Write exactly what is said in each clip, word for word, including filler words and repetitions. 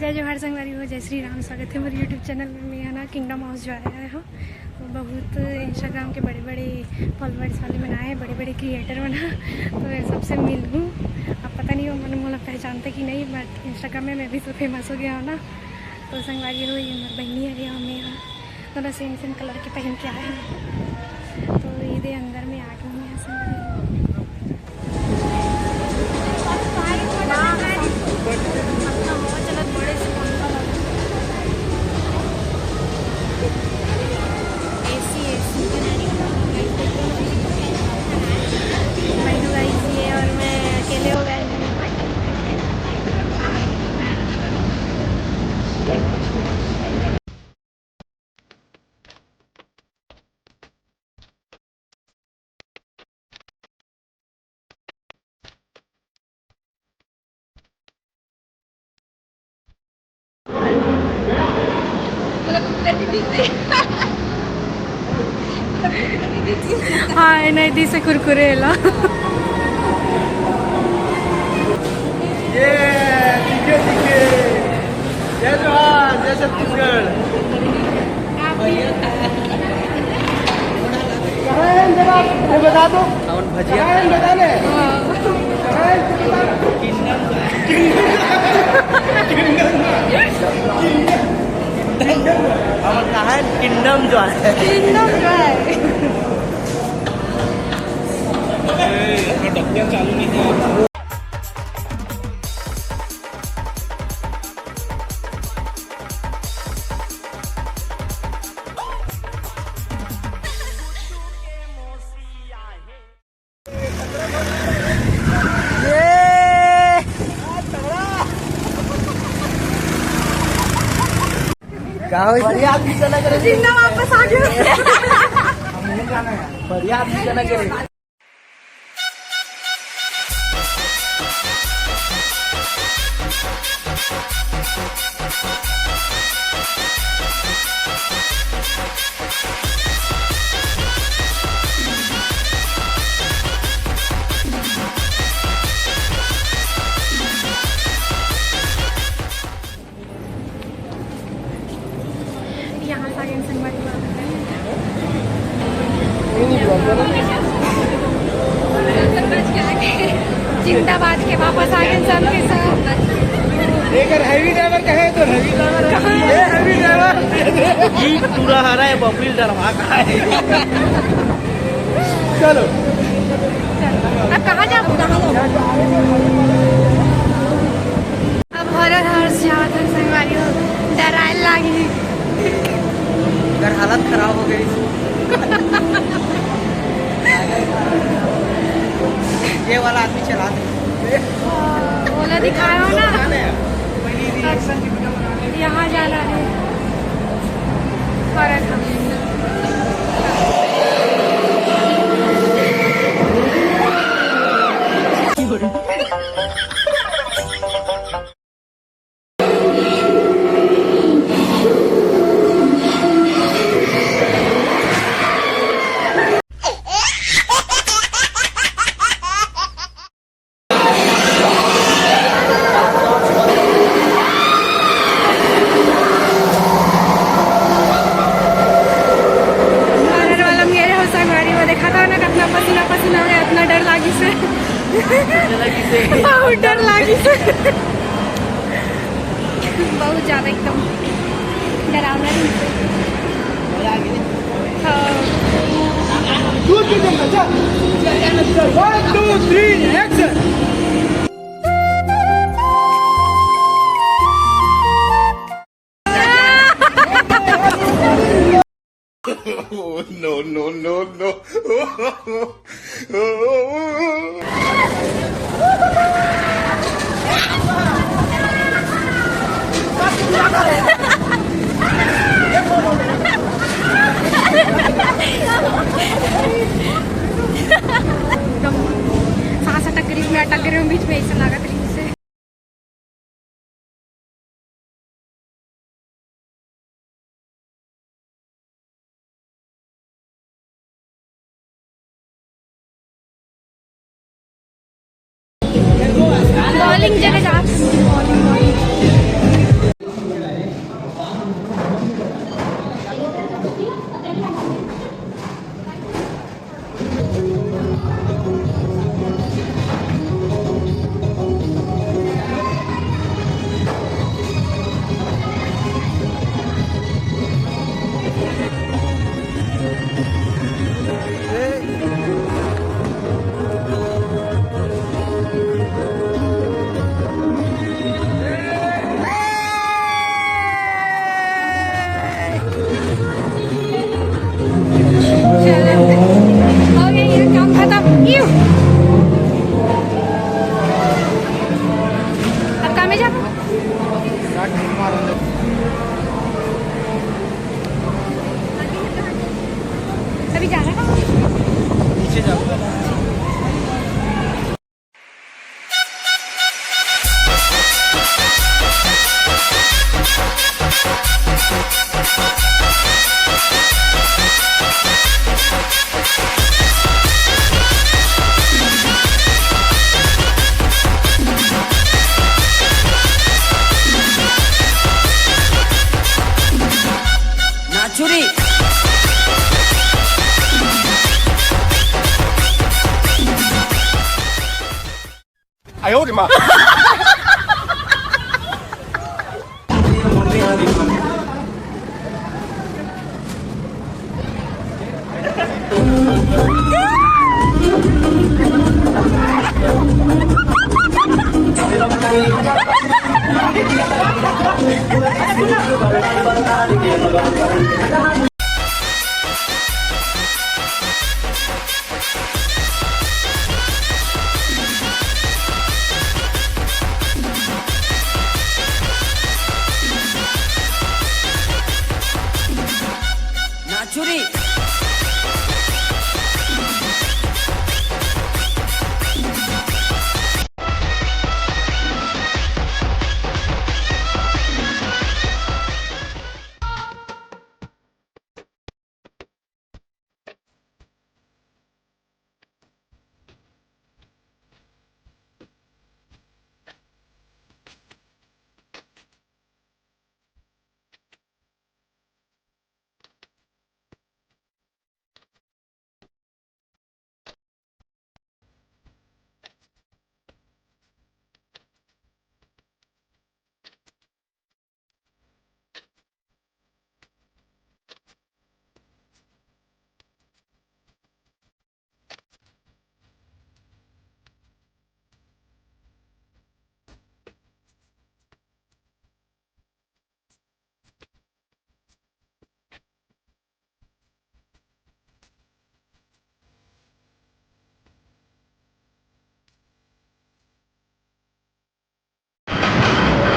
जय जोहार संगवारी हो, जय श्री राम। स्वागत हे मोर YouTube चैनल में। मैं ह ना किंगडम हाउस जो आए हंव, वो बहुत Instagram के बड़े-बड़े फॉलोअर्स वाले मन आए, बड़े-बड़े क्रिएटर मन ह। तो मैं सबसे मिलहूँ। अब पता नहीं वो मन मोला पहचानथे कि नहीं, but Instagram में मैं भी तो फेमस हो गया हूँ ना। तो संगवारी हो, ये मोर बहिनी हरे अउ मैं ह, दोनों सेम सेम कलर के पहन के आए हैं। तो ये दे अंदर में आ गई हैं संगवारी हो। हाँ, ए नहीं दिस हे कुरकुरे ला। ये दिखे, दिखे। जय जोहार, जय छत्तीसगढ़। कहाँ है जरा, ये बता दो। सावन भजिया। कहाँ है बताने? कहाँ है? हमर कहाँ है? किंगडम जो है। किंगडम जो है। ए, अपना डब्बा चालू नहीं है। का होइस? बढ़िया आदमी चला करे। जिंदा वापस आ गया। बढ़िया आदमी चला करे। यहाँ से आगे संगवारी हो। जिंदाबाद के वापस आ गए सब के सब। एकर हैवी ड्राइवर कहे तो हैवी ड्राइवर है। ये हैवी ड्राइवर। ई पूरा हरा है, बबरी डरवा का है। चलो। अब कहाँ जाबो? कहाँ जाबो? अब हरर हाउस जात हन संगवारी हो, डराए लागी। अगर हालत खराब हो गई। ये वाला आदमी चला दे। ओला दिखायो ना। यहाँ जाना है। Horror house. हरर वाला मेरे हो संगवारी, वो देखा था ना, कितना पसीना पसीना हो गया, इतना डर लागिस हे। बहुत डर लागिस हे। बहुत ज्यादा एकदम डरावना दिन। हाँ। One, two, three, action. Oh, no, no, no, no. एकदम सांस अटक रही, मैं अटक रही हूँ बीच में, ऐसा लागत रही मुझसे। बॉलिंग जगह जा। नाचुरी।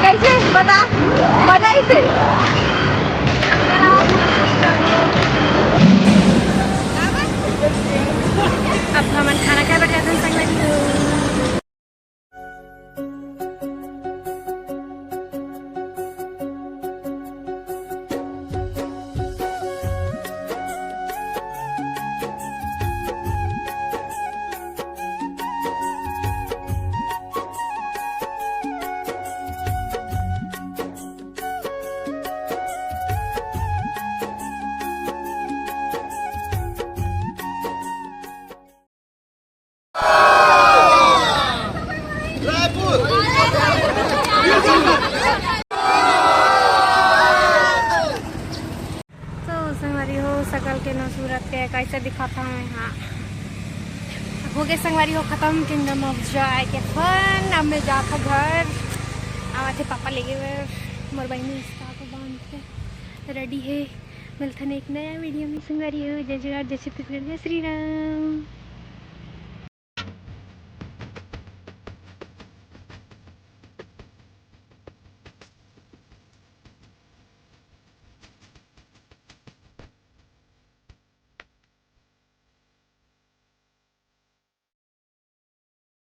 कैसे बता, मजा इसे। अब हमन खाना खाए बैठे हन संगवारी हो। तो संगवारी हो, सकल के न सूरत के कैसे दिखात हवं मैं। हाँ, हो गए संगवारी हो खत्म Kingdom of Joy के fun। अब मैं जात हूँ घर, आवत हे पापा लेगे बर। मोर बहिनी इसका को बांध के ready हे। मिलथन एक नया video में संगवारी हो। जय जोहार, जय छत्तीसगढ़, जय श्री राम।